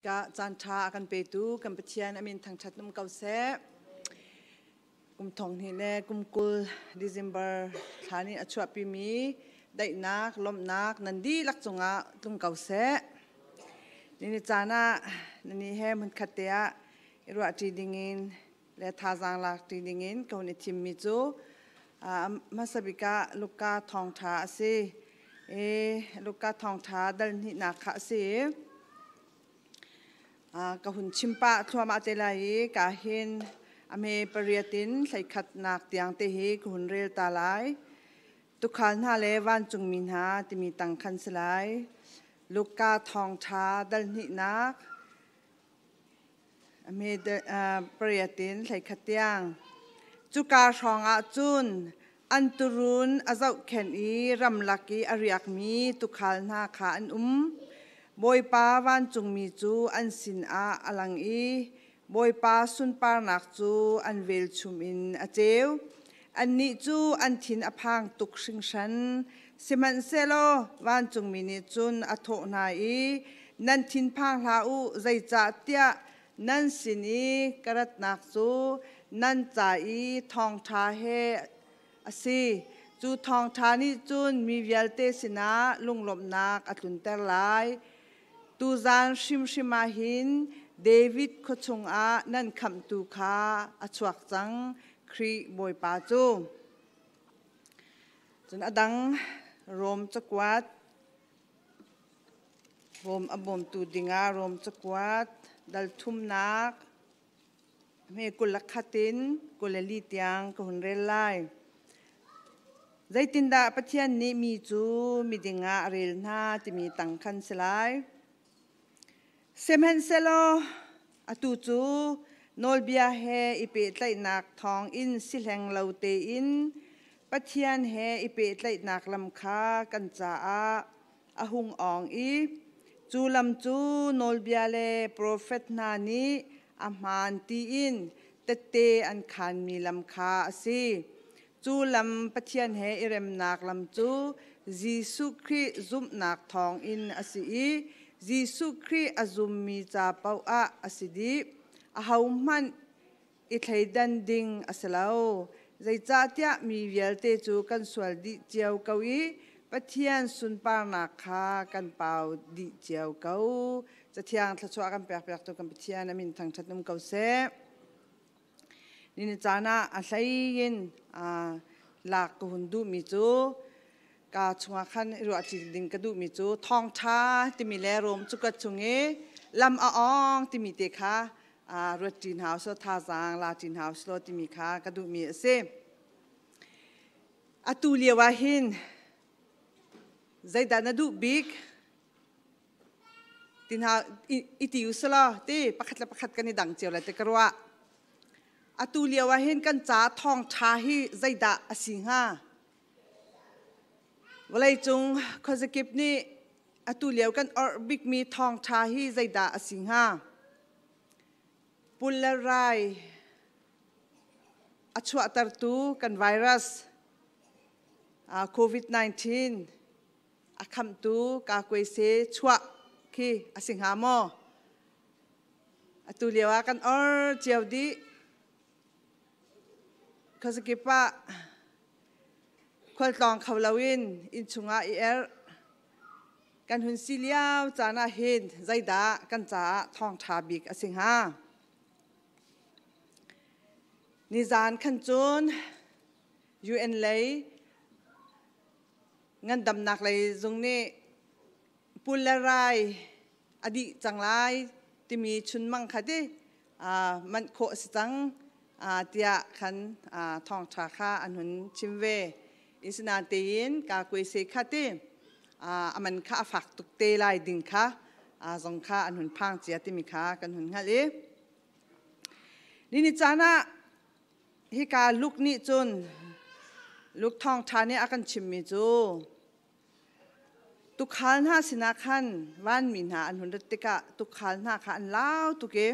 Ka caan ṭha a kan petu kan Pathian a min thangṭhat um ko seh. Kum thong hnih le kum 20 December thla nih a chuahpimi daihnak, lawmhnak nan dihlak cungah tlung ko seh. Nini caan ah nani he hmunkhat te ah i ruahṭi dingin le thazaang lakṭi dingin ka hun i thimmi cu hmasa bik ah Luka thawngṭha a si. I Luka thawngṭha dal hnihnak kha a si. Ka hun chim pah thluahmah te lai i ka hin a hme pariat in hleikhatnak tiang te hi ka hun rel ta lai. Tukhal hna le vancungmi hna timi tang khan si lai. Luka thawngṭha dal hnihnak a hme pariat in 11 tiang. Cuka hrawng ah cun an turun a zohkhenh i ramlak i a riakmi tuukhal hna kha an um. Bawipa vancungmi cu an sinah a lang i Bawipa sunparnak cu an velchum in a ceu. Annih cu an thin a phang tuk hringhran. Sihmanhsehlaw vancungmi nih cun a thawh hna i, Nan thinphang hlah u, zeicahtiah nan sin i ka ratnak cu nan ca i thawngṭha he a si. Cu thawngṭha nih cun mi vialte sinah lunglawmhnak a tlunter lai. Tuzan hrimhrim ah hin David khua chungah nan khamhtu kha a chuak cang, Khrih Bawipa cu. Cun a dang Rom cakuat, Rom a bawmtu dingah Rom cakuat dal thumnak hme 21 in 24 tiang ka hun rel lai. Zeitindah Pathian nih mi cu miding ah a rel hna timi tang khan si lai. Sihmanhsehlaw atu cu nawlbia he i pehtlaihnak thawngin si hleng lo tein Pathian he i pehtlaihnak lam kha kan caah a hung awng i cu lam cu nawlbia le profet hna nih a hmaan tiin tette an khaanmi lam kha a si. Cu lam Pathian he i remnak lam cu Jesuh Khrih zumhnak thawngin a si i Jesuh Khrih a zummi ca paoh ah a si dih. Ahohmanh i thleidan ding a si lo. Zeicahtiah mi vialte cu kan sual dih cio ko i Pathian sunparnak kha kan pau dih cio ko. Cathiang thluachuah kan pekpiaktu kan Pathian a min thangṭhat um ko seh. Nini caan ah a hlei in lak ka hun duhmi cu ka chungah khan i ruahṭi ding ka duhmi cu thawngṭha timi le Rom cukat chung i lam a awng timi te kha ruatṭi hna usih thazaang la ṭi hna usih law timi kha ka duhmi a si. Atu lio ah hin zeidah na duh bik? Ti hna i ti usih law ti pakhat le pakhat kan i dang cio lai ti ka ruah. Atu lio ah hin kan ca thawngṭha hi zeidah a si hnga? Vawleicung khuazakip nih atu lio kan orh bikmi thawngṭha hi zeidah a si hnga? Pul le rai a chuahtertu kan virus COVID-19 a khamtu kakuaise chuah khi a si hnga maw? Atu lio ah kan or cio dih. Khuazakip ah khualtlawng kho loin innchung ah i erh. Kan hun si lio caan ah hin zeidah kan caah thawngṭha bik a si hnga? Nizan khan cun UN lei ngandamnak lei zung nih pul le rai a dih cang lai timi chunmang kha ti manh khawh a si cang tiah khan thawngṭha kha an hun chim ve. Isinain tein ka kuaise kha ti a man kha a fak tuk te lai ding kha zong kha an hun phang cia timi kha kan hun hngalh i nini caan ah hika Luke nih cun Luke thawngṭha nih a kan chimmi cu Tuukhal hna sinah khan vanmi hna an hun rat tikah tuukhal hna kha an lau tuk i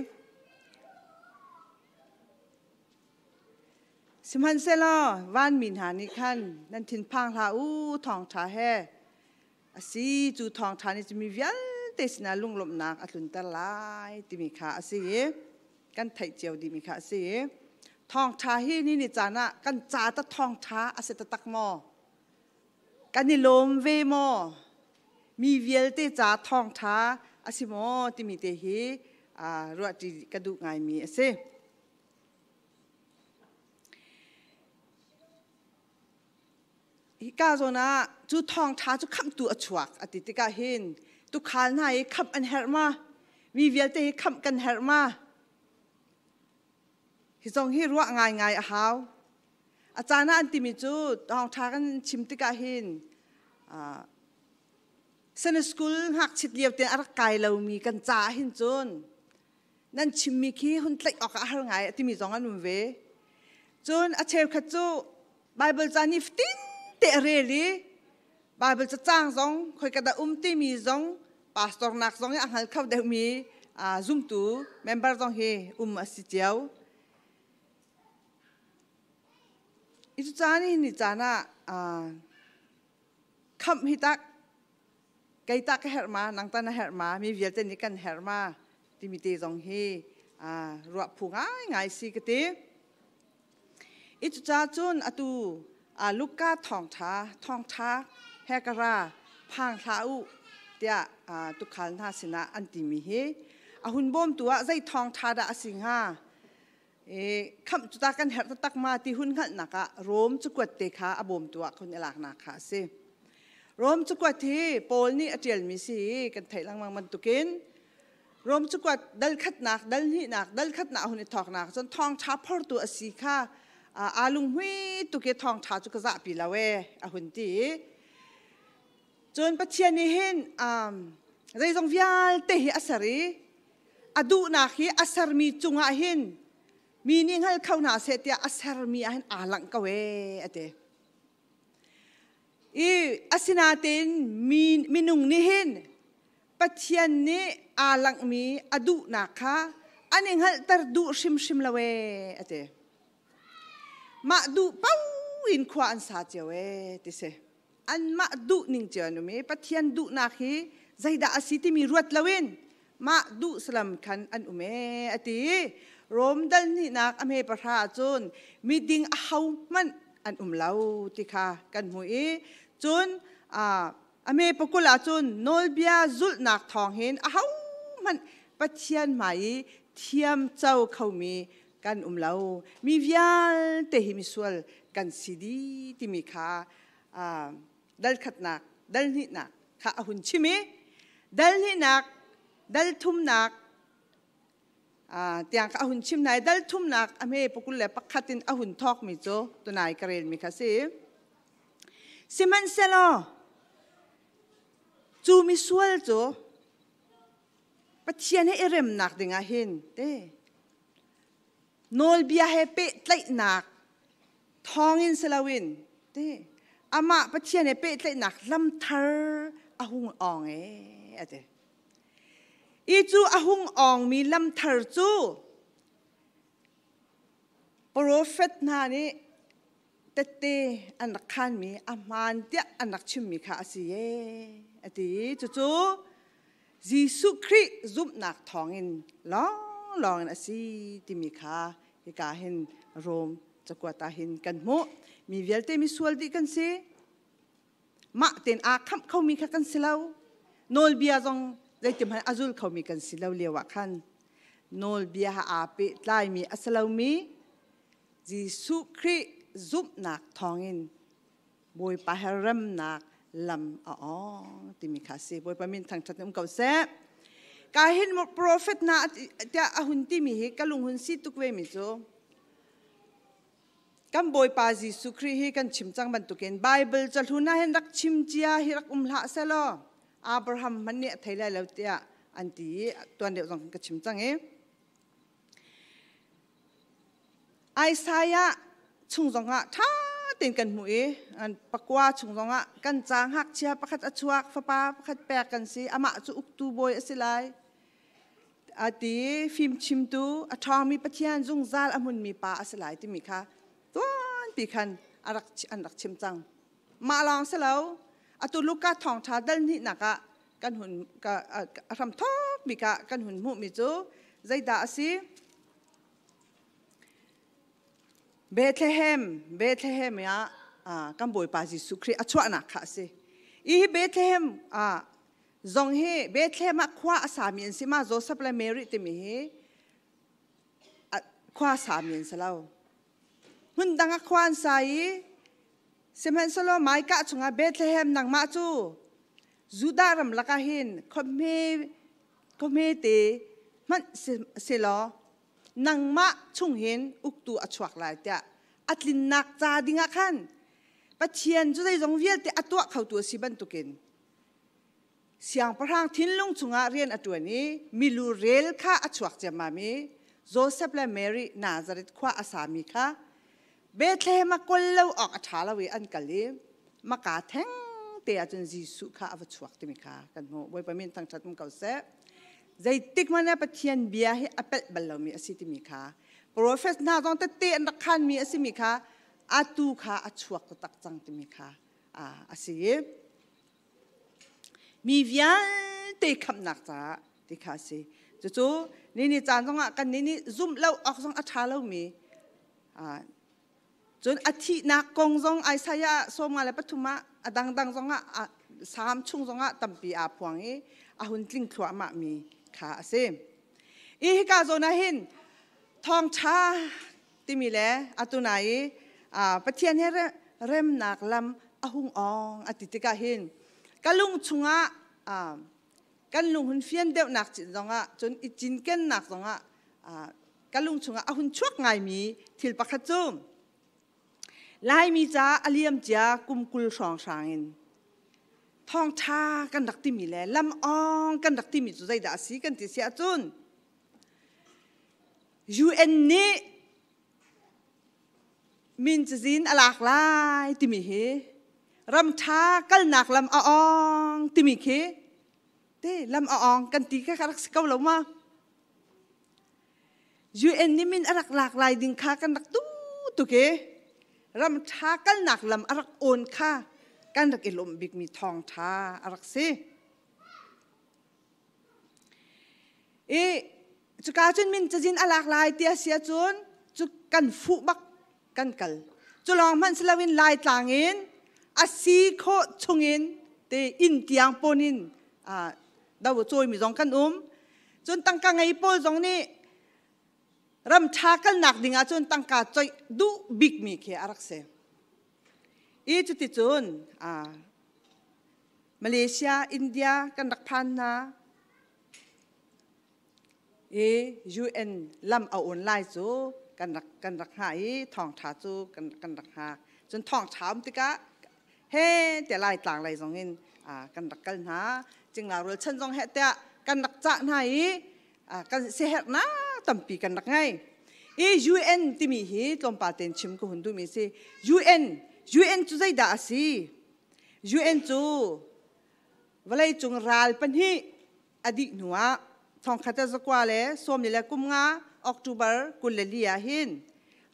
sihmanhsehlaw vanmi hna nih khan nan thinphang hlah u, thawngṭha he a si. Cu thawngṭha nih cu mi vialte vialte sinah lunglawmhnak a tlunter lai timi kha a si i kan theih cio dihmi kha a si i thawngṭha hi ni ni caan ah kan ca ta thawngṭha a si taktak maw? Kan i lawm ve maw? Mi vialte ca thawngṭha a si maw timi te hi ruahṭi ka duh ngaimi a si. Hika zawn ah cu thawngṭha cu khamhtu a chuak a ti tikah hin tuukhal hna hi khamh an herh ma? Mi vialte hi khamh kan herh ma? Hi zong hi ruah ngaingai a hau. A caan ah an timi cu thawngṭha kan chim tikah hin Sunday school ngakchit lio te a rak kai lomi kan caah hin cun nan chimmi khi hun tlaih awk ah a har ngai a timi zong an um ve. Cun a cheukhat cu Bible ca ni fatin te a rel i Bible cacang zong khoika dah um timi zong pastor nak zong i a hngal kho deuhmi zumtu member zong hi um a si cio. I cu caan hi ni caan ah khamh hi tak kei tah ka herh ma nang ta na herh ma mi vialte nih kan herh ma timi te zong hi ruah phu ngaingai si ka ti. I cucaah cun atu Luka thawngṭha thawngṭha he ka ra phang hlah u tiah tuukhal hna sinah an timi hi a hun bawmtu ah zei thawngṭha dah a si hnga? Khamh cu ta kan herh taktak ma ti hun hngalhnak ah Rom cakuat te kha a bawmtu ah khun i laknak kha a si. Rom cakuat hi Paul nih a ṭialmi si i kan theih lengmang bantukin Rom cakuat dal khatnak, dal hnihnak, dal khatnak hun i thawknak cun thawngṭha phortu a si kha aa lunghmui tuk i thawngṭha cu ka zahpi lo ee a hun ti i cun Pathian nih hin zeizong vialte hi a ser i a duhnak hi a sermi cungah hin mi nih hngal kho hna seh tiah a sermi ah hin aa langh ko ee a ti. I asinain minung nih hin Pathian nih aa langhmi a duhnak kha an i hngalhter duh hrimhrim lo ee a ti. Mah duh paoh in khua an sa cio ee ti si. Anmah duh ning cio an um i Pathian duhnak hi zeidah a si timi ruat loin mah duh salam khan an um ee a ti. Rom dal hnihnak a hme pahra ahcun miding ahohmanh an um lo ti kha kan hmu i cun A me pakul ahcun nawlbia zulhnak thawng hin ahohmanh Pathian hmai i thiamco khomi kan um lo. Mi vialte hi misual kan si dih timi kha dal khatnak, dal hnihnak kha a hun chim i dal hnihnak, dal thumnak tiang kha a hun chim hna i dal thumnak a hme pakul le pakhat in a hun thawkmi cu tunai ka relmi kha si. Sihmanhsehlaw cu misual cu Pathian he i remnak dingah hin te nawlbia he pehtlaihnak thawngin si loin te amah Pathian he pehtlaihnak lamthar a hung awng ee a ti. I cu a hung awngmi lamthar cu profet hna nih tette an rak khanmi a hmaan tiah an rak chimmi kha a si ee a ti. Cucu Jesuh Khrih zumhnak thawngin lawnglawng in a si timi kha hika hin Rom cakuat ah hin kan hmuh. Mi vialte misual dih kan si. Mah tein aa khamh khomi kha kan si lo. Nawlbia zong zeitihmanh a zul khomi kan si lo lio ah khan nawlbia aa pehtlaimi a si lomi Jesuh Khrih zumhnak thawngin Bawipa he remnak lam a awng timi kha a si. Bawipa min thangṭhat um ko seh. Ka hin prophet hna tiah a hun timi hi ka lung hun si tuk ve mi cu kan Bawipa Jesuh Khrih hi kan chim cang bantukin Bible cahlun ah hin rak chim cia hi rak um hlah selaw Abraham hmanh nih a thei lai lo tiah an ti i tuan deuh zong ka chim cang i Isaiah chung zongah ṭha tein kan hmuh i pakua chung zongah kan ca ngakchia pakhat a chuak, fapa pakhat pek kan si, amah cu uktu bawi a si lai. A ti fimchimtu a ṭhawngmi Pathian zungzal a hmunmi pa a si lai timi kha tuanpi khan an rak chim cang. Mah lawng si lo, atu Luka thawngṭha dal hnihnak ah. kan hun a hram thawk bik ah kan hun hmuhmi cu zeidah a si? Bethlehem, Bethlehem ah kan Bawipa Jesuh Khrih a chuahnak kha a si. Hi Bethlehem zong hi Bethlehem ah khua a sami an si ma Joseph le Mary timi hi khua sami an si lo. Hmun dang ah khua an sa i sihmanhsehlaw Micah chungah Bethlehem nangmah cu Judah ram lakah hin khuahme khuahme te hmanh si law nangmah chung hin uktu a chuak lai tiah a tlinnak ca dingah khan Pathian cu zeizong vialte a tuah khotu a si bantukin siangpahrang thinlung chungah rian a ṭuan i milu rel kha a chuak ciammam i Joseph le Mary Nazareth khua a sami kha Bethlehem ah kol lo awk a ṭha lo i an kal i maka theng te ahcun Jesuh kha a va chuak timi kha kan hmuh. Bawipa min thangṭhat um ko seh. Zeitik hmanh ah Pathian bia hi a pelh bal lomi a si timi kha profet hna zong tette an rak khanmi a simi kha atu kha a chuak taktak cang timi kha a si i mi vialte khamhnak caah ti kha a si. Cucu ni ni caan zongah kan nih nih zumh lo awk zong a ṭha lomi Cun a thihnak kong zong Isaiah 53 ah a dangdang zongah Salm chung zongah tampi aa phuang i a hun tling thluahmah mi kha a si. I hika zawn ah hin thawngṭha timi le atu nai i Pathian he remnak lam a hung ong a ti tikah hin ka lung chungah kan lung hun fian deuhnak cin zongah cun i cinkennak zongah ka lung chungah a hun chuak ngaimi thil pakhat cu Laimi ca a liam cia kum 20 hrawnghrang in thawngṭha kan rak timi le lam awng kan rak timi cu zeidah a si kan ti si ahcun UN nih min cazin a lak lai timi hi ram ṭha kalnak lam a awng timi khi te lam a awng kan ti kha rak si ko lo ma? UN nih min a rak lak lai ding kha kan rak tu tuk i ram ṭha kalnak lam a rak awn kha kan rak i lawmh bikmi thawngṭha a rak si. I cuka cun min cazin a lak lai ti a si ahcun cu kan fuh bak kan kal. Cu lawng hmanh si loin Laitlang in a si khawh chungin te inn tiang pawn in do cawimi zong kan um. Cun tangka ngei pawl zong nih ram ṭha kalnak ding ahcun tangka coih duh bikmi khi a rak si. I cuticun Malaysia, India kan rak phan hna. I UN lam a on lai cu kan rak kan rak hngah i thawngṭha cu kan kan rak hngak. Cun thawngṭha um tikah he tiah Laitlang lei zong in kan rak kal hna. Cingla rualchan zong he tiah kan rak cah hna i kan siaherhnak tampi kan rak ngei. I UN timi hi tlawmpal tein chim ka hun duhmi si. UN UN cu zeidah a si? UN cu vawleicung ral pahnih a dih hnuah thongkhat 1950 October 24 ah hin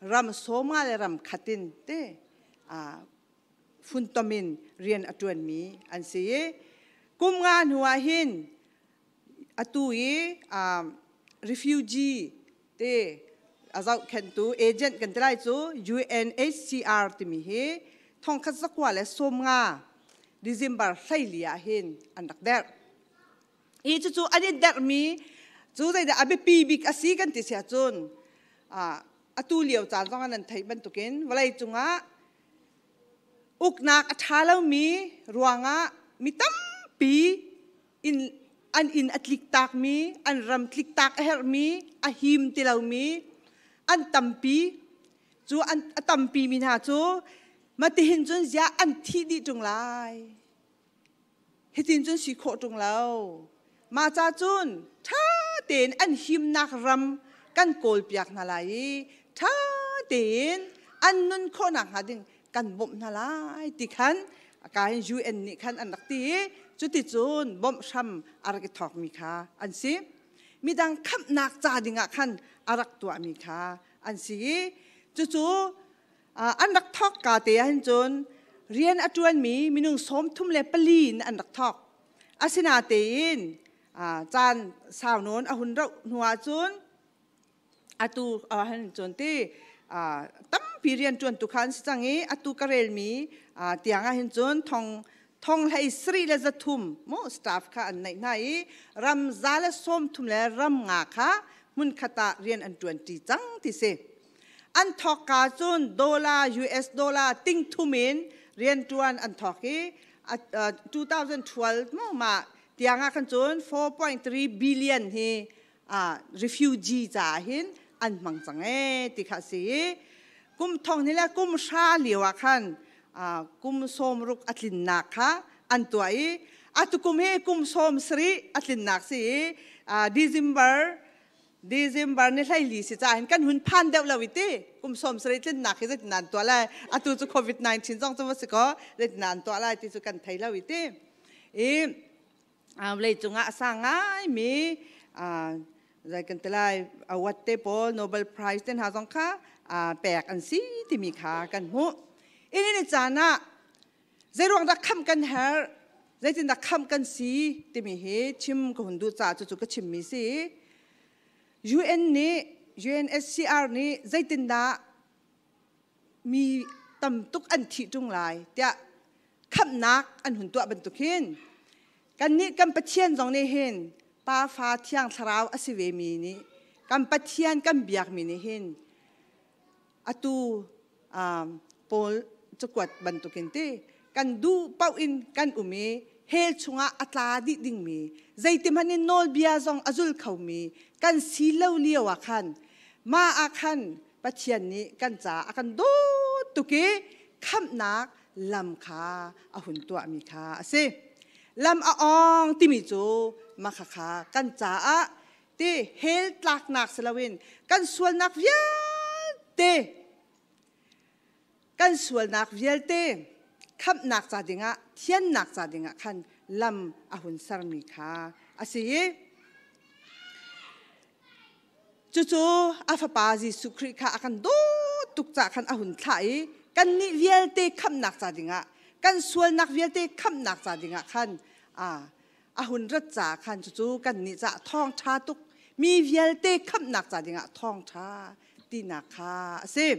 ram 50 le ram khat in te funtom in rian a ṭuanmi an si i kum nga hnu ah hin atu i refugee te a zohkhenhtu agent kan ti lai cu UNHCR timi hi 1950 December 14 ah hin an rak derh. I cucu an i derhmi cu zeidah a biapi bik a si kan ti si ahcun atu lio caan zong ah nan theih bantukin vawlei cungah uknak a ṭha lomi ruangah mi tampi in an inn a tliktakmi an ram tliktak a herhmi a him ti lomi an tampi cu an a tampi mi hna cu matihin cun ziah an thih dih ṭung lai Hitin cun si khawh ṭung lo. Mah ca cun ṭha tein an himnak ram kan kawlpiak hna lai i ṭha tein an nun khawhnak hnga ding kan bawmh hna lai ti khan ka hin UN nih khan an rak ti i cuticun bawmh hram a rak i thawkmi kha an si. Midang khamhnak ca dingah khan a rak tuahmi kha an si i cucu An rak thawk ka te ahhin cun rian a ṭuanmi minung 34 in an rak thawk. Asinatein caan sau nawn a hun rauh hnu ahcun atu han cun ti tampi rian ṭuan tu kha an si cang i atu ka relmi tiang ah hin cun thong thong hlei sarih le 300 mu staff kha an neih hna i ram 130 le ram nga kha hmunkhat ah rian an ṭuan ṭi cang ti si. An thawkka cun dollar US dollar ting thum in rian ṭuan an thawk i 2012 mu ma tiang ah khan cun 4.3 billion hi refugee caah hin an hmang cang ee ti kha si i kum thong ni le kum hra lio ah khan kum 60 a tlinnak kha an tuah i atu kum hi kum 70 a tlinnak si i December December ni 14 si caah hin kan hun phan deuh lo i ti kum 70 tlinnak hi zeitin an tuah lai atu cu COVID-19 zong cu va si kaw zeitin an tuah lai ti cu kan thei lo i ti i vawlei cungah a sang ngaimi zei kan ti lai award te pawl Nobel Prize te hna zong kha pek an si timi kha kan hmuh. Ini ni caan ah zeiruang dah khamh kan herh zeitindah khamh kan si timi hi chim ka hun duh caah cucu ka chimmi si. UN nih UNHCR nih zeitindah mi tam tuk an thih ṭung lai tiah khamhnak an hun tuah bantuk hin kannih kan Pathian zong nih hin Pa Fa Thiang Thlarau a si ve mi nih kan Pathian kan biakmi nih hin atu Paul cakuat bantukin ti kan duh paoh in kan um i hell chungah a tla dih dingmi zeitihmanh in nawlbia zong a zul khomi kan si lo lio ah khan mah ah khan Pathian nih kan caah a kan dawt tuk i khamhnak lam kha a hun tuahmi kha a si. Lam a awng timi cu makhakha kan caah ti hell tlaknak si loin kan sualnak vialte kan sualnak vialte khamhnak ca dingah thiannak ca dingah khan lam a hun sermi kha a si i Cucu a fapa Jesuh Khrih kha a kan dawt tuk caah khan a hun thlah i kannih vialte khamhnak ca dingah kan sualnak vialte khamhnak ca dingah khan a hun rat caah khan cucu kannih caah thawngṭha tuk mi vialte khamhnak ca dingah thawngṭha tinak kha a si.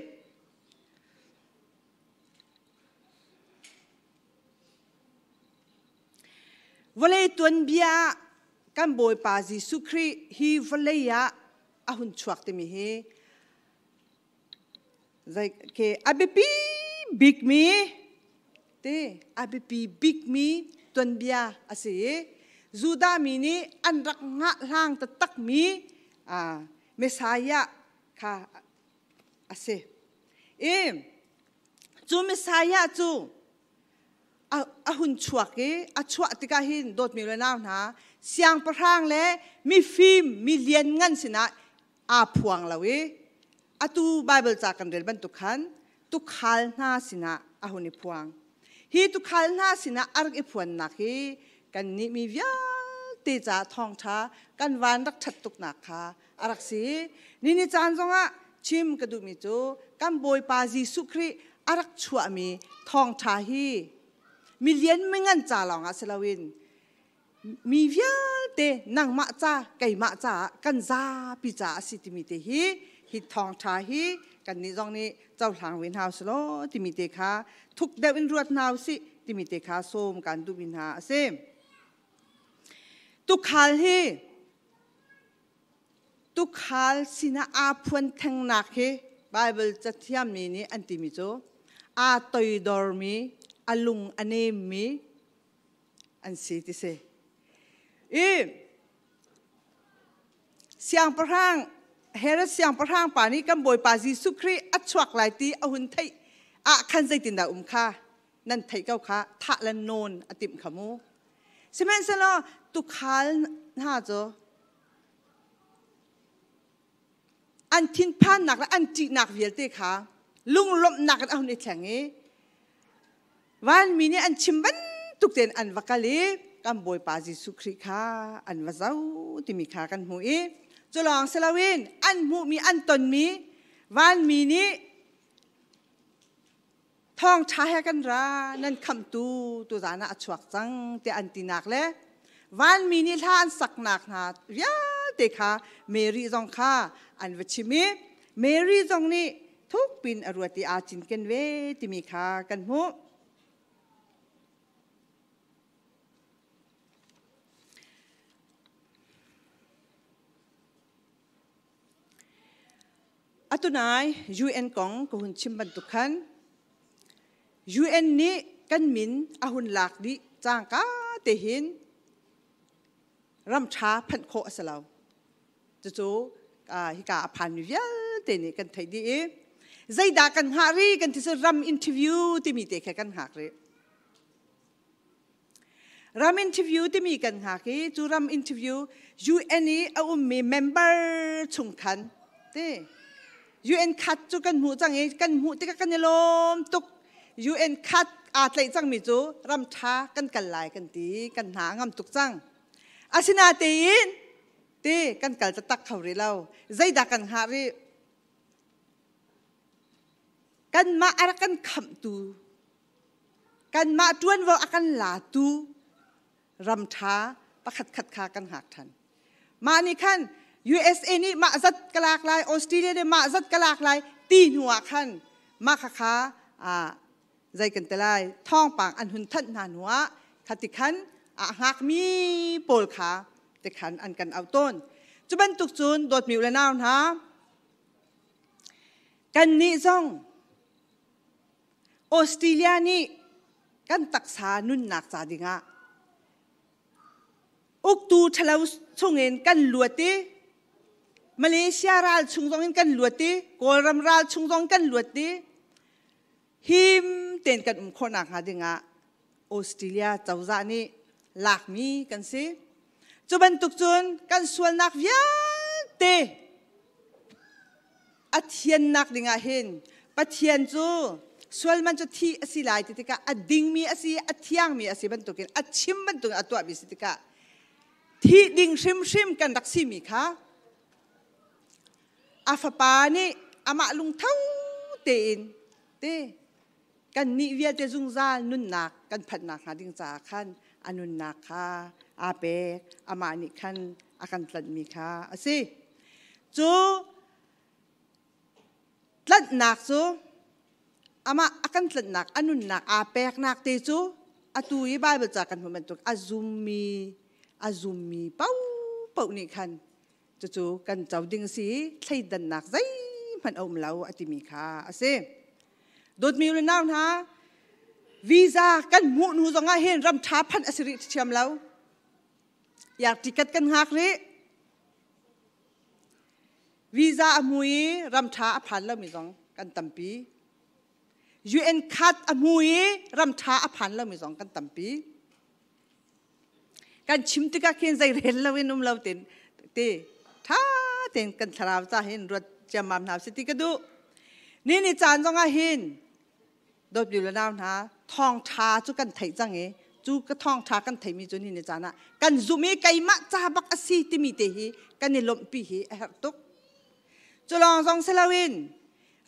Vawlei tuanbia ah kan Bawipa Jesuh Khrih hi vawlei ah a hun chuak timi hi zei ke a biapi bikmi ti a biapi bikmi tuanbia a si i Judah mi nih an rak ngah hlang taktakmi Messiah kha a si. I cu Messiah cu a hun chuak i a chuah tikah hin dawtmi le nau hna siangpahrang le mifim mi lianngan sinah aa phuang lo i atu Bible ca kan rel bantuk khan tukhal hna sinah a hun i phuang. Hi tukhal hna sinah a rak i phuannak hi kannih mi vialte ca thawngṭha kan van rak ṭhat tuknak kha a rak si. Nini caan zongah chim ka duhmi cu kan Bawipa Jesuh Khrih a rak chuahmi thawngṭha hi milian mingan ca lawngah si loin mi vialte nangmah ca keimah caah kan zapi ca a si timi te hi hi thawngṭha hi kannih zong nih cohlang ve hna usih law timi te kha thuk deuh in ruat hna usih timi te kha sawm kan duhmi hna a si. Tukhal hi Tukhal sinah aa phuan thengnak hi Baibal cathiammi nih an timi cu aa toidormi, a lung a nemmi an si ti si. I siangpahrang Herod siangpahrang pa nih kan Bawipa Jesuh Khrih a chuak lai ti a hun theih ah khan zeitindah um kha nan theih ko kha thah le nawn a timh kha mu. Sihmanhsehlaw tukhal hna cu an thinphannak le an ṭihnak vialte kha lunglawmhnak in a hun i thleng i vanmi nih an chim bantuk tein an va kal i kan Bawipa Jesuh Khrih kha an va zoh timi kha kan hmuh i cu lawng si loin an hmuhmi an tonmi vanmi nih Thawngṭha he kan ra, nan khamhtu tuzan ah a chuak cang tiah an tinak le. Vanmi nih hla an saknak hna vialte kha Mary zong kha an va chim i Mary zong nih thukpin a ruat i aa cinken ve timi kha kan hmuh. Atunai UN kong ka hun chim bantuk khan UN nih kan min a hun lak dih cangka te hin ram ṭha phanh khawh a si lo. Cucu hika a phanmi vialte nih kan theih dih i zeidah kan hngah rih kan ti cu ram interview timi te kha kan hngak rih. Ram interview timi kan hngak i cu ram interview UN i a ummi member chung khan te UN khat cu kan hmuh cang i kan hmuh tikah kan i lawm tuk. UN khat aa tlaih cangmi cu ram ṭha kan kal lai kan ti kan hna a ngam tuk cang. Asinatein ti kan kal taktak kho rih lo. Zeidah kan hngah rih? Kanmah a rak kan khamhtu Kanmah ṭuanvo a kan latu ram ṭha pakhatkhat kha kan hngak ṭhan. Mah nih khan USA nih mah zat ka lak lai, Australia nih mah zat ka lak lai ti hnu ah khan mah khakha zei kan ti lai thawngpang an hun thanh hna hnu ah khati khan a hngakmi pawl kha tikhan an kan auh tawn. Cu bantuk cun dawtmi u le nau hna kannih zong Australia nih kan taksa nunnak ca dingah uktu ṭhalo chungin kan luat i Malaysia ral chung zongin kan luat i Kawlram ral chung zong kan luat i him tein kan um khawhnak hnga dingah Australia cozah nih lakmi kan si. Cu bantuk cun kan sualnak vialte a thiannak dingah hin Pathian cu sualman cu thi a si lai ti tikah a dingmi a si a thiangmi a si bantukin a chim bantukin a tuahmi si tikah thi ding hrimhrim kan rak simi kha a fapa nih amah lungtho tein te kannih vialte zungzal nunnak kan phanhnak hnga ding caah khan a nunnak kha aa pek amah nih khan a kan tlanhmi kha a si cu tlanhnak cu amah a kan tlanhnak a nunnak aa peknak te cu atu i Bible ca kan hmuh bantuk a zummi a zummi paohpaoh nih khan cucu kan co ding si thleidannak zeihmanh a um lo a timi kha a si. Dawtmi u le nau hna, visa kan hmuh hnu zongah hin ram ṭha phanh a si rih ṭhiam lo. Yak ticket kan hngak rih. Visa a hmu i ram ṭha a phan lomi zong kan tampi. UN card a hmu i ram ṭha a phan lomi zong kan tampi. Kan chim tikah khin zei rel loin um lo tin ti ṭha tein kan thlarau ca hin ruat ciammam hna si ti ka duh. Ni ni caan zongah hin dawtmi le nau hna thawngṭha cu kan theih cang i cu ka thawngṭha kan theihmi cu ni ni caan ah kan zumh i keimah ca bak a si timi te hi kan i lawmhpi hi a herh tuk. Cu lawng zong si loin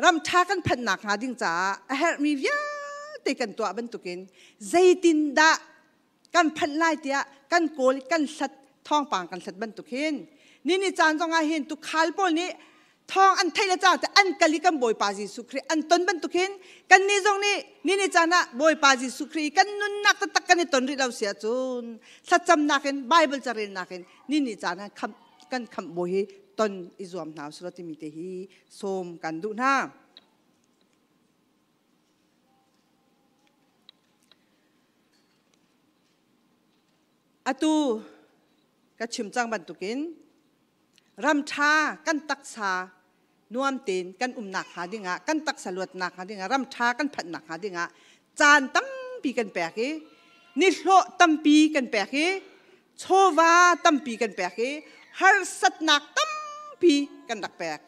ram ṭha kan phanhnak hnga ding caah a herhmi vialte kan tuah bantukin zeitindah kan phanh lai tiah kan kawl kan hlat thawngpang kan hlat bantuk hin ni ni caan zongah hin tukhal pawl nih thawng an theih le cang an kal i kan Bawipa Jesuh Khrih an ton bantuk hin kan nih zong nih ni ni caan ah Bawipa Jesuh Khrih kan nunnak taktak kan i ton rih lo si ahcun thlacamnak in Bible carelnak in ni ni caan ah kan khamh bawi hi ton i zuam hna usih law timi te hi sawm kan duh hna. Atu ka chim cang bantukin ram ṭha kan taksa nuam tein kan umnak hnga dingah kan taksa luatnak hnga dingah ram ṭha kan phanhnak hnga dingah caan tampi kan pek i nihlawh tampi kan pek i chawva tampi kan pek i harsatnak tampi kan rak pek.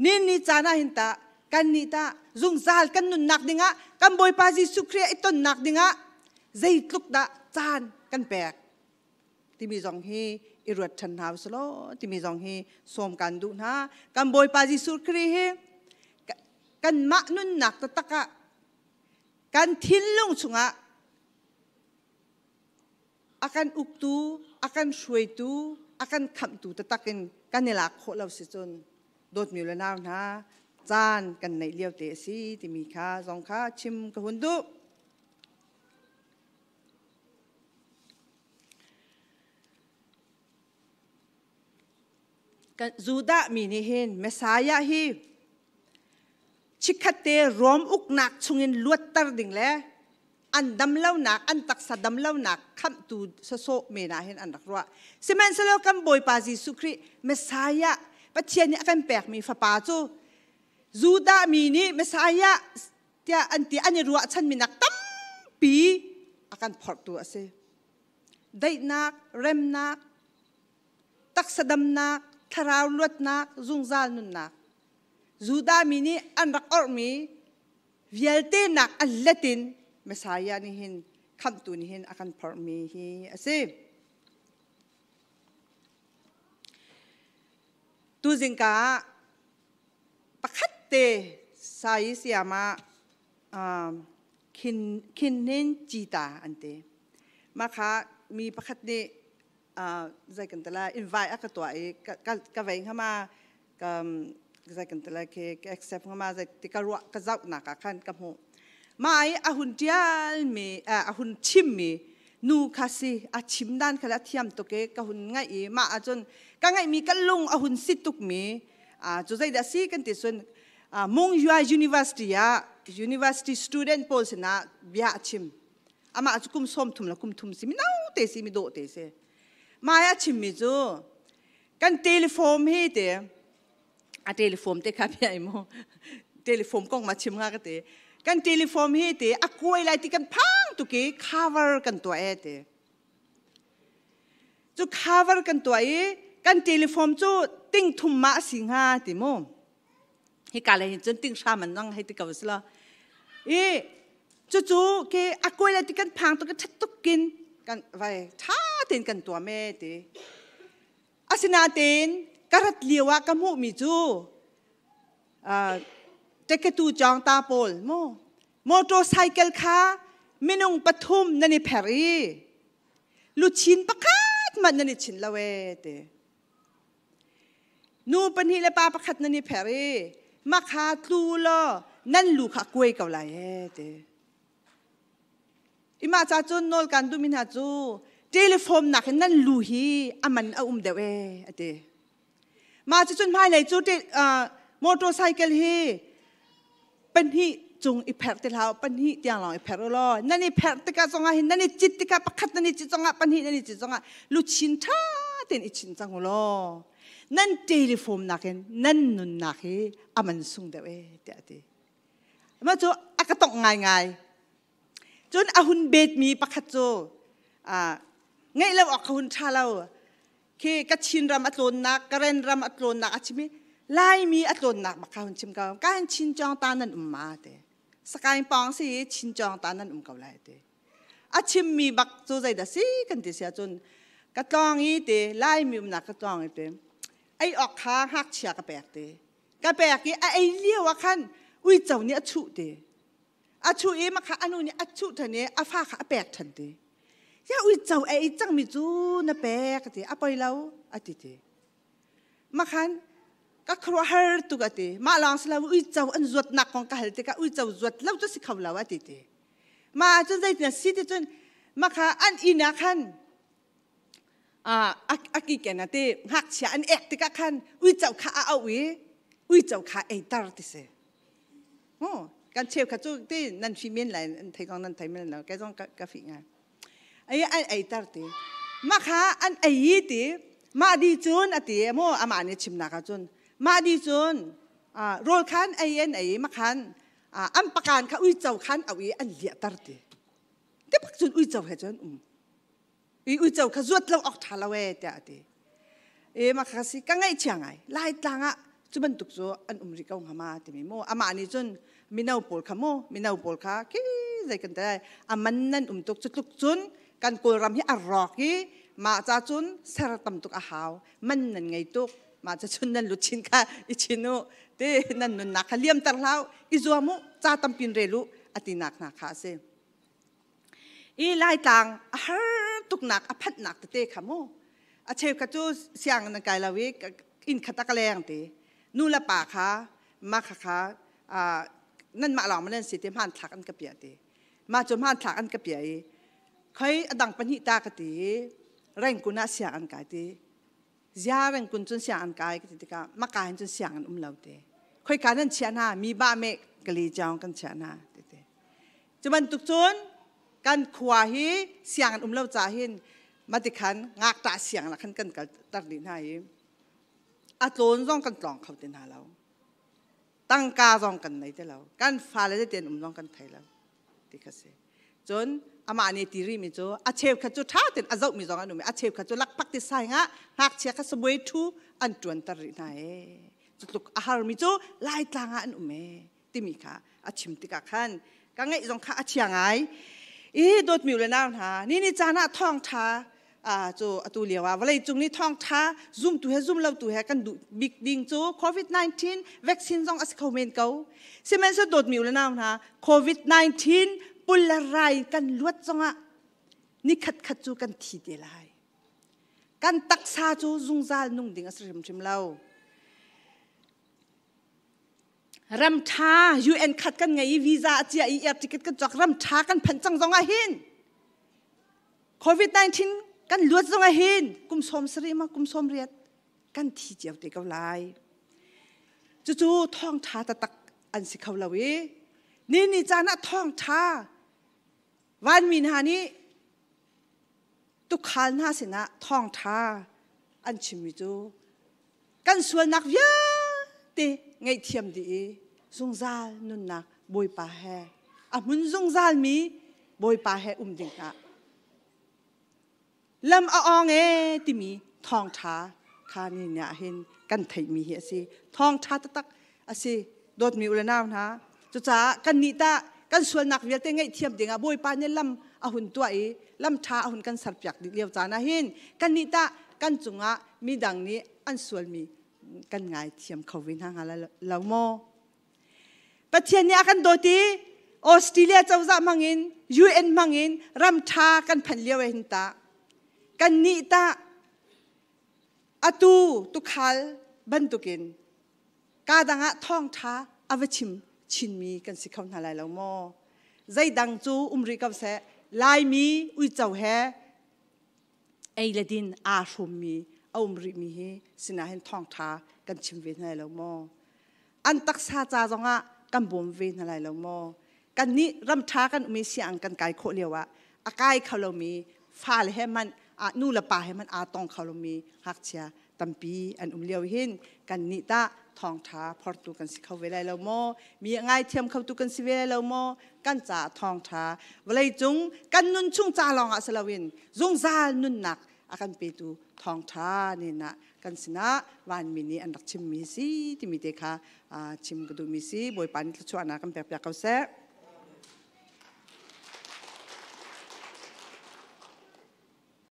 Ni ni caan ah hin tah kan nih tah zungzal kan nunnak dingah kan Bawipa Jesuh Khrih i tonnak dingah zeitluk dah caan kan pek timi zong hi i ruat ṭhan hna usih law timi zong hi sawm kan duh hna. Kan Bawipa Jesuh Khrih hi kanmah nunnak taktak ah kan thinlung chungah A kan uktu, a kan hruaitu, a kan khamhtu taktak in kan i lak khawh lo si cun dawtmi le nau hna, caan kan neih lio te a si timi kha zong kha chim ka hun duh. Judah mi nih hin Messiah hi chikkhatte Rom uknak chungin luatter ding le an damlonak, an taksa damlonak khamhtu sawsawh men ah hin an rak ruah. Sihmanhsehlaw kan Bawipa Jesuh Khrih Messiah, Pathian nih a kan pekmi fapa cu Judah mi nih Messiah tiah an ti an i ruahchanmi nak tampi a kan phorhtu a si. Daihnak, remnak, taksa damnak, thlarau luatnak, zungzal nunnak. Judah mi nih an rak orhmi vialte nak an let in Messiah nih hin, khamhtu nih hin a kan phorhmi hi a si. Tu zingka ah pakhat te sai siama khin khin nin cita an ti. Mah kha mi pakhat nih zei kan tala invite a ka tuah i ka vei hnga ma, ka zei kan tala khi ka accept hnga ma, zei ti ka ruah ka zoh nak ah khan ka hmuh. Ma i a hun tial mi, a hun chim mi nu kha si a chim dan kha a thiam tuk i ka hun ngaih i mah ahcun ka ngaih mi ka lung a hun si tuk mi cu zeidah si kan ti cun, Mung Yua University ah university student pawl sinah bia a chim. Amah cu kum 30 le kum thum si, mino te si, mi dawh te si. Mai a chimmi cu kan telephone hi te a telephone te kha bia mu telephone kong ma chim nga ka te kan telephone hi te a kuai lai ti kan phang tu ki cover kan tuah e te cu cover kan tuah i kan telephone cu ting thum ma si nga ti mu. Hika le hin cun ting hram an nang hei ti ko sila i cucu ke a kuai le ti kan phang tuk, ṭhat tuk kin kan vai ṭha tein kan tuam e ti. Asinain ka rat lio ah ka hmuhmi cu teketu chawng ta pawl mu motorcycle kha minung pathum nan i pher i luchin pakhat hmanh nan i chin lo e ti. Nu pahnih le pa pakhat nan i pher i makha tlu law nan lu kha kuai ko lai e ti. Ima ca cun nawl kan duhmi hna cu telephone nak in nan lu hi a man a um deuh e ati. Mah cu cun hmailei cu motorcycle hi pahnih cung i pherh ti hlah, pahnih tiang lawng i pherh u law nan i pherh tikah zongah hin nan i cit tikah pakhat nan i cit zongah, pahnih nan i cit zongah luchin ṭha tein i chinh cang u law nan telephone nakin nan nunnak hi a man sung deuh e tiah a ti. Mah cu a ka tongh ngaingai. Cun a hun betmi pakhat cu ngeih lo awk ka hun ṭha lo. Khi Kachin ram a tlawnnak, Karen ram a tlawnnak a chim i Laimi a tlawnnak bak kha hun chim ko. Ka hin Chin Chawng ta nan um ma te. Sakaing pawng si Chin Chawng ta nan um ko lai te. A chimmi bak cu zeidah si kan ti sia cun ka tlawng i te Laimi umnak ka tlawng i te ei awk kha ngakchia ka pek te. Ka pek i a ei lio ah khan uico nih a chuh te. A chuh i makha anu nih a chuh than i a fa kha a pek than te. Ya uico a ei cangmi cu na pek ti, a poi lo a ti ti. Makhan ka khuaruahhar tuk a ti. Mah lawng si lo, uico an zuatnak kong ka hal tikah uico zuat lo cu si kho lo a ti ti. Mah cun zeitin si ti cun makha an inn ah khan a kiken a ti, ngakchia an ek tikah khan uico kha a auh i uico kha eitar ti si. Kan cheu kha cu ti nan fi men lai, an thei kong nan thei men lo, kei zong ka fi ngai. Ai an eitar ti mah kha an ei ti. Mah di cun a ti mu, amah nih chimnak ah cun mah di cun rawl khan ei an ei, mah khan an pakan kha uico khan au i an liahter ti. Te pak cun uico he cun um i uico kha zuat lo awk ṭha lo e tiah a ti. E mah kha si ka ngaihchia ngai. Laitlang ah cu bantuk cu an um rih ko hnga ma timi mu. Amah nih cun mino pawl kha mu, mino pawl kha khi zei kan ti a man nan um tuk, cu tluk cun kan Kawlram hi a rawk i mah ca cun ser tam tuk a hau, man nan ngei tuk, mah ca cun nan luchin kha i chin u ti, nan nunnak kha liamter hlah i zuam u, ca tampin rel u a tinak hna kha a si. I Laitlang a har tuknak a phanhnak tete kha mu. A cheukhat cu siang nan kai lo i inn khat ah ka leng ti. Nu le pa kha mah kha kha nanmah lawng ma nan si ti hmanthlak an ka piah ti. Mah cu hmanthlak an ka piah i khoi a dang pahnih ta ka ti i Rengkun ah siang an kai ti. Zia Rengkun cun siang an kai ka ti tikah maka hin cun siang an um lo ti. Khoika nan chiah hna mi ba me kali ciaung kan chiah hna ti ti. Cu bantuk cun kan khua hi siang an um lo ca hin matikhan ngakṭah siang la khan kan kal tar dih hna i a tlawn zong kan tlawng kho ti hna lo. Tangka zong kan nei ti lo. Kan fale te an um zong kan thei lo ti kha si. Cun amah nih ti rihmi cu a cheukhat cu ṭha tein a zohmi zong an um i a cheukhat cu lakphak ti sai ngah ngakchia kha sabuai ṭhu an ṭuanter rih hna ee. Cu tluk a harmi cu Laitlang ah an um ee timi kha a chim tikah khan ka ngaih zong kha a chia ngai. I dawtmi u le nau hna, ni ni caan ah thawngṭha cu atu lio ah vawlei cung nih thawngṭha zumtu he zumlotu he kan duh bik ding cu COVID-19 vaccine zong a si kho men ko. Sihmanhsehlaw dawtmi u le nau hna, COVID-19 pul le rai kan luat zongah ni khat khat cu kan thi te lai. Kan taksa cu zungzal nung ding a si hrimhrim lo. Ram ṭha UN khat kan ngei i visa a cia i air ticket kan cawk ram ṭha kan phanh cang zong ah hin COVID-19 kan luat zong ah hin kum 70 ma kum 80 kan thi cio te ko lai. Cucu thawngṭha taktak an si kho lo i ni ni caan ah thawngṭha vanmi hna nih tukhal hna sinah thawngṭha an chimmi cu kan sualnak vialte ngaihthiam dih i zungzal nunnak Bawipa he a hmun zungzalmi Bawipa he um ding ah lam a awng e timi thawngṭha kha ni ni ah hin kan theihmi hi a si. Thawngṭha taktak a si. Dawtmi u le nau hna, cucaah kannih tah kan sualnak vialte ngaihthiam dingah Bawipa nih lam a hun tuah i lam ṭha a hun kan serpiak dih lio caan ah hin kannih tah kan cungah midang nih an sualmi kan ngaithiam kho ve hna hnga lo maw? Pathian nih a kan dawt i Australia cozah hmangin UN hmangin ram ṭha kan phanh lio ah hin tah kannih tah atu tukhal bantukin Kaa dang ah thawngṭha a va chim chinmi kan si kho hna lai lo maw? Zeidang cu um rih ko seh, Laimi uico he ei le din aa hrawmmi a um rihmi hi sinah hin thawngṭha kan chim ve hna lai lo maw? An taksa ca zongah kan bawm ve hna lai lo maw? Kannih ramṭha kan um i siang kan kai khawh lio ah a kai kho lomi fale he hmanh nu le pa he hmanh aa tong kho lomi ngakchia tampi an um lio hin kannih tah thawngṭha phortu kan si kho ve lai lo maw? Mi a ngaithiam khotu kan si ve lai lo maw? Kan caah thawngṭha vawleicung kan nun chung ca lawngah si loin zungzal nunnak a kan petu thawngṭha nen ah kan sinah vanmi nih an rak chimmi si timi te kha chim ka duhmi si. Bawipa nih thluachuahnak kan pekpiak ko seh.